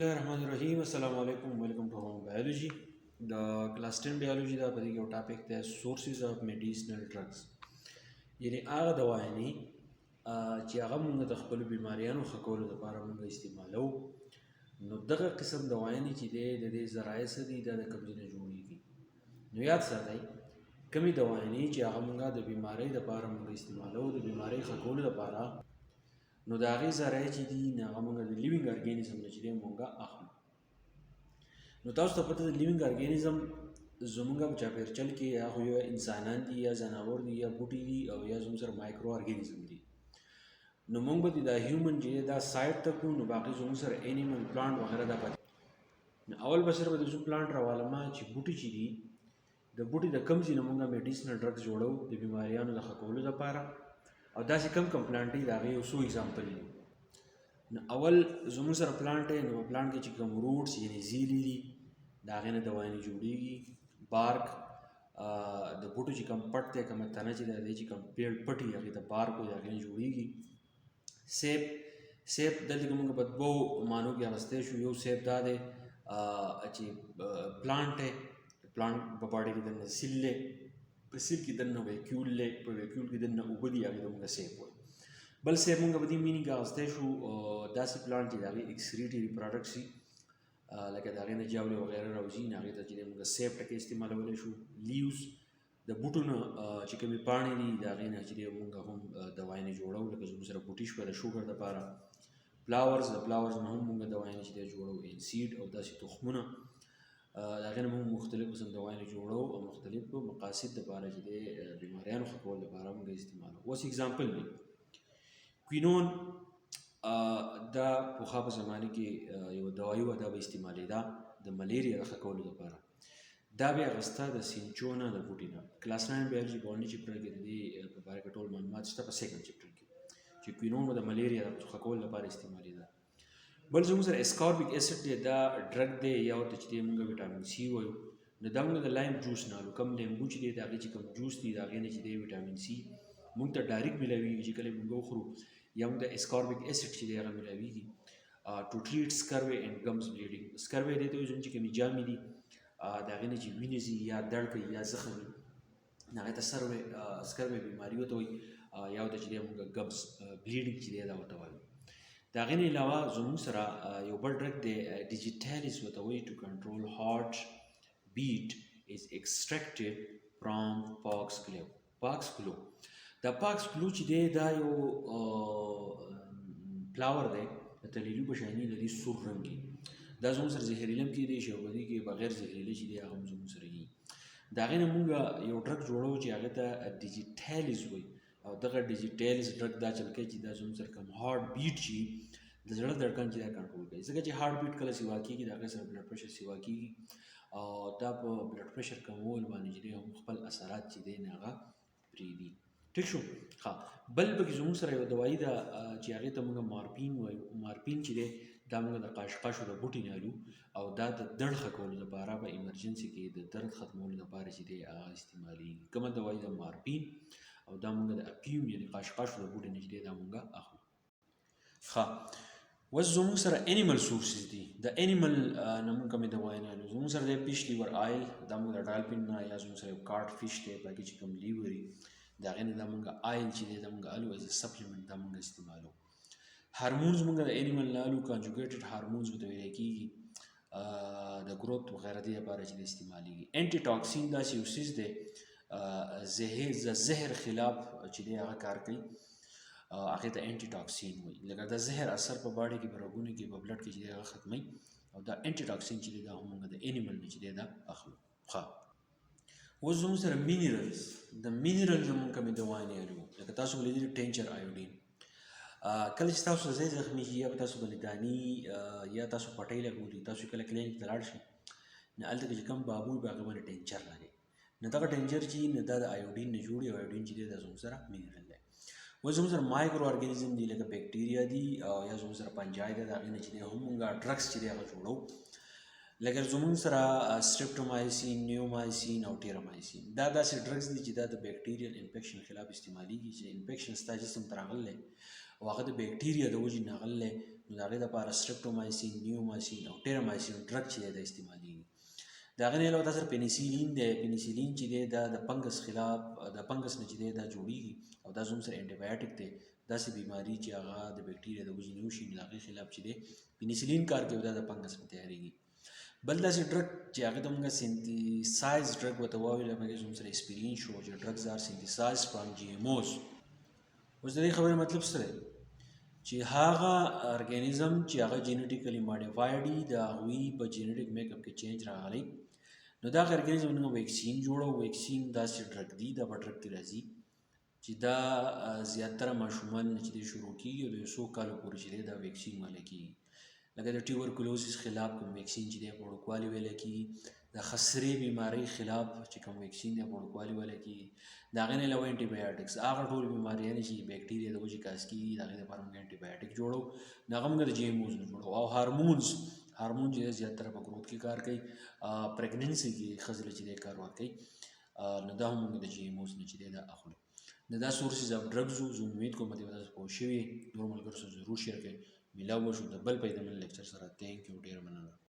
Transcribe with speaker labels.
Speaker 1: الله الرحمن الرحیم. السلام علیکم، welcome to home biology. د کلاس 10 بیولوژي دا په دې کې یو ټاپک دی، sources of medicinal drugs، یعنی هغه دوايانې چې هغه موږ د خپلو بیماریانو ښه کولو لپاره موږ استعمالوو. نو دغه قسم دوايانې چې دی، د دې ذرایع څه دي، دا د کوم ځای نه جوړېږي؟ نو یاد ساتئ، کومې دوايانې چې هغه موږ د بیمارۍ لپاره موږ استعمالوو، د بیمارۍ ښه کولو لپاره، نو د هغې ذرایع چې دي، نو هغه موږ د لیوینګ ارګانیزم نه چې دی موږ اخلو. نو تاسو ته پته ده، لیوینګ ارګانیزم زمونږ په چاپېرچل کې یا خو یو انسانان دي، یا ځناور دي، یا بوټي دي او یا زموږ سره مایکرو ارګانیزم دي. نو موږ به دا هیومن چې دا سایډ ته کړو، نو باقي زموږ سره انیمل، پلانټ وغیره دا پاتې. نو اول به صرف د زو پلانټ راوالم چې بوټي چې دي، د بوټي د کم ځای نه موږ میډیسنل ډرګز جوړو د بیماریانو د ښه کولو لپاره او داسې کم کم پلانټ دي، د هغې یو څو اگزامپل دي. نو اول زموږ سره پلانټ دی، نو په پلانټ کې چې کوم روټس یعنی زیلې دي، د هغې نه دوايانې جوړېږي. بارک، د بوټو چې کوم پټ دی، کومه تنه چې ده، د چې کوم پیړ پټي، هغې ته بارک وایي، د هغې نه جوړېږي. سیپ، سیپ دلته کې موږ په دوو معنو کې اخیستی شو. یو سیپ دا دی چې پلانټ دی، پلانټ په باډي کې دننه سیل دی، په سیل کې دننه ویکیول دی، په ویکیول کې دننه اوبه دي، هغې ته موږ سیپ وایو. بل سیپ موږ په دې مینینګ کې اخیستی شو، داسې پلانټ چې د هغې ایکسکریټري پروډکټ سي، لکه د هغې نه ژاولې وغیره راوځي، نو هغې ته چې دی موږ سیپ ټکی استعمالولی شو. لیوز، د بوټو نه چې کومې پاڼې دي، د هغې نه چې دی موږ هم دوايانې جوړو، لکه زموږ سره بوټي شوه د شوګر دپاره. فلاورز، د فلاورز نه هم موږ دوايانې چې دی جوړو. ان سیډ او داسې تخمونه، د هغې نه موږ مختلف قسم دوايانې جوړو او مختلفو مقاصد دپاره چې دی، بیماریانو ښه کولو دپاره موږ استعمالو. اوس اگزامپل دی کوینون. دا پخوا په زمانه کې یوه دوايي وه، دا به استعمالېده د ملیریا د ښه کولو دپاره. دا بیا اخیسته د سینچونا د بوټي نه. کلاس 9 بیولوژي په اونلي چپټر کې د دې په باره کې ټول معلومات شته، په سیکنډ چپټر کې، چې کوینون به د ملیریا د ښه کولو لپاره استعمالېده. بل زموږ سره اسکاربیک اسید دی، دا ډرګ دی یا ورته چې دی موږ ویټامین سی وایو. نو دا موږ د لایم جوس نه الو، کوم لیمبو چې دی، د هغې چې کوم جوس دی، د هغې نه چې دی ویټامین سی موږ ته ډایرکټ میلاویږي چې کله موږ وخورو، یا موږ د اسکاربیک اسید چې دی هغه میلاویږي to treat scurvy and gums bleeding. Scurvy دې ته وایي چې کومې جامې دي، د هغې نه چې وینې ځي یا دړ کوي یا زخم وي، هغې ته سروې سکروي بیماري ورته وایي، یا ورته چې دی موږ ګمز بلیډینګ چې دی دا ورته وایو. د هغې نه علاوه زموږ سره یو بل ډرګ دی، ډیجیټالیس ورته وایي، to control heart beat is extracted from foxglove. Foxglove، دا foxglove چې دی، دا یو فلاور دی، د تلیلو په شاني د دې سور رنګ. دا زموږ سره زهريله هم کېدای شي او په دې کې بغیر زهريله چې دی هغه هم زموږ سره وي. د هغې نه موږ یو ډرګ جوړو چې هغې ته ډیجیټالیز وایي او دغه ډیجیټالیز ډرګ دا چل کوي چې دا زموږ سره کوم هارت بیټ چې د زړه دړکان چې دا کنټرول کوي، ځکه چې هارت بیټ کله سیوا کېږي، د هغې سره بلډ پرېشر سیوا کېږي او دا په بلډ پرېشر کمولو باندې چې دی هم خپل اثرات چې دی نه هغه پرېږدي. ټیک شو؟ ښه، بل پکې زموږ سره یو دوایي ده چې هغې ته موږ مارپین وایو. مارپین چې دی، دا موږ د قاشقاشو د بوټي نه الو او دا د درد ښه کولو لپاره، په ایمرجنسي کې د درد ختمولو لپاره چې دی هغه استعمالېږي. کومه دوایي ده؟ مارپین، او دا موږ د اپیوم یعنی قاشقاشو د بوټي نه چې دی دا موږ اخلو. ښه، اوس زموږ سره انیمل سورسز دي، د انیمل نه موږ کومې دوايانې الو. زموږ سره دی فش لیور آیل، دا موږ د ډالفین نه، یا زموږ سره یو کارټ فش دی، په هغې چې کوم لیور وي، د هغې نه دا موږ آیل چې دی دا موږ الو، از سپلیمنټ دا موږ استعمالو. هارمونز موږ د انیمل نه الو، کانجوګیټډ هارمونز ورته ویل کېږي، د ګروث وغیره دې لپاره چې استعمالېږي. انټي ټاکسین داسې یو څیز دی، زهر، د زهر خلاف چې دی هغه کار کوي، هغې ته انټي ټاکسین وایي. لکه د زهر اثر په باډي کې، په رګونو کې، په بلډ کې چې دی هغه ختموي او دا انټي ټاکسین چې دی دا هم موږ د انیمل نه چې دی دا اخلو. ښه، اوس زموږ سره مینرلز، د مینرل زموږ کومې دوايانې الو، لکه تاسو لیدلي ټینچر آیوډین. کله چې تاسو ځای زخمي شي یا تاسو باندې داني یا تاسو پټۍ لګولي، تاسو کله کلینیک ته لاړ شئ، نو هلته کې چې کوم بابو وي، په هغې باندې ټینچر لګوي. نو دغه ټینچر چې نو دا د آیوډین نه جوړ او آیوډین چې دی دا زموږ سره مینرل دی. اوس زموږ سره مایکرو ارګانیزم دي، لکه بکټریا دي او یا زموږ سره پنجای ده، د هغې نه چې دی هم موږ ډرګس چې دی هغه جوړو، لکه زموږ سره سټریپټومایسین، نیومایسین او ټیرامایسین. دا داسې ډرګز دي چې دا د بیکټیریل انفیکشن خلاف استعمالیږي، چې انفیکشن ستا جسم ته راغلی او هغه د بیکټیریا د وجې نه راغلی، نو د هغې دپاره سټریپټومایسین، نیومایسین او ټیرامایسین ډرګ چې دی دا استعمالیږي. د هغې نه علاوه تاسو سره پینیسیلین دی. پینیسیلین چې دی دا د فنګس خلاف، د فنګس نه چې دی دا جوړیږي او دا زموږ سره انټي بایوټیک دی. داسې بیماری چې هغه د بیکټیریا د وجې نه وشي، نو د هغې خلاف چې دی پینیسیلین کار کوي، دا د فنګس نه تیاریږي. بل داسې ډرګ چې هغه ته موږ سینتیسایز ډرګ ورته وایو، لکه زموږ سره اسپرین شو، چې ډرګز آر سینتیسایز فرام جی ایم اوز. اوس د دې خبرې مطلب څه دی؟ چې هغه ارګانیزم چې هغه جینیټیکلی ماډیفایډ دي، د هغوی په جینیټیک میک اپ کې چینج راغلی، نو دا ارګانیزم موږ ویکسین جوړو. ویکسین داسې ډرګ دي، دا په ډرګ کې راځي چې دا زیاتره ماشومان چې دی شروع کیږي او د یو څو کالو پورې چې دی دا ویکسین ویل کیږي. لکه د ټیوبرکلوزیس خلاف کوم ویکسین چې دی په وړوکوالي ویل کیږي، د خسرې بیمارۍ خلاف چې کوم ویکسین دی په وړوکوالي ویل کیږي. د هغې نه علاوه انټي بایوټکس، هغه ټول بیماریانې چې بیکټیریا د وجې کاز کیږي، د هغې دپاره موږ انټي بایوټیک جوړو، نو هغه موږ د جی ایم اوز نه جوړو. او هارمونز، هارمون چې دی زیاتره په ګروت کې کار کوي، پریګننسي کې ښځې له چې دی کار ورکوي، نو دا هم موږ د جی ایم اوز نه چې دی دا اخلو. نو دا سورسز اف ډرګز وو. زه امید کوم چې تاسو پوه شوي، نور ملګرو سره ضرور شیر کړئ. ملاو به شو د بل پیدمن لیکچر سره. ثانک یو، ډېره مننه.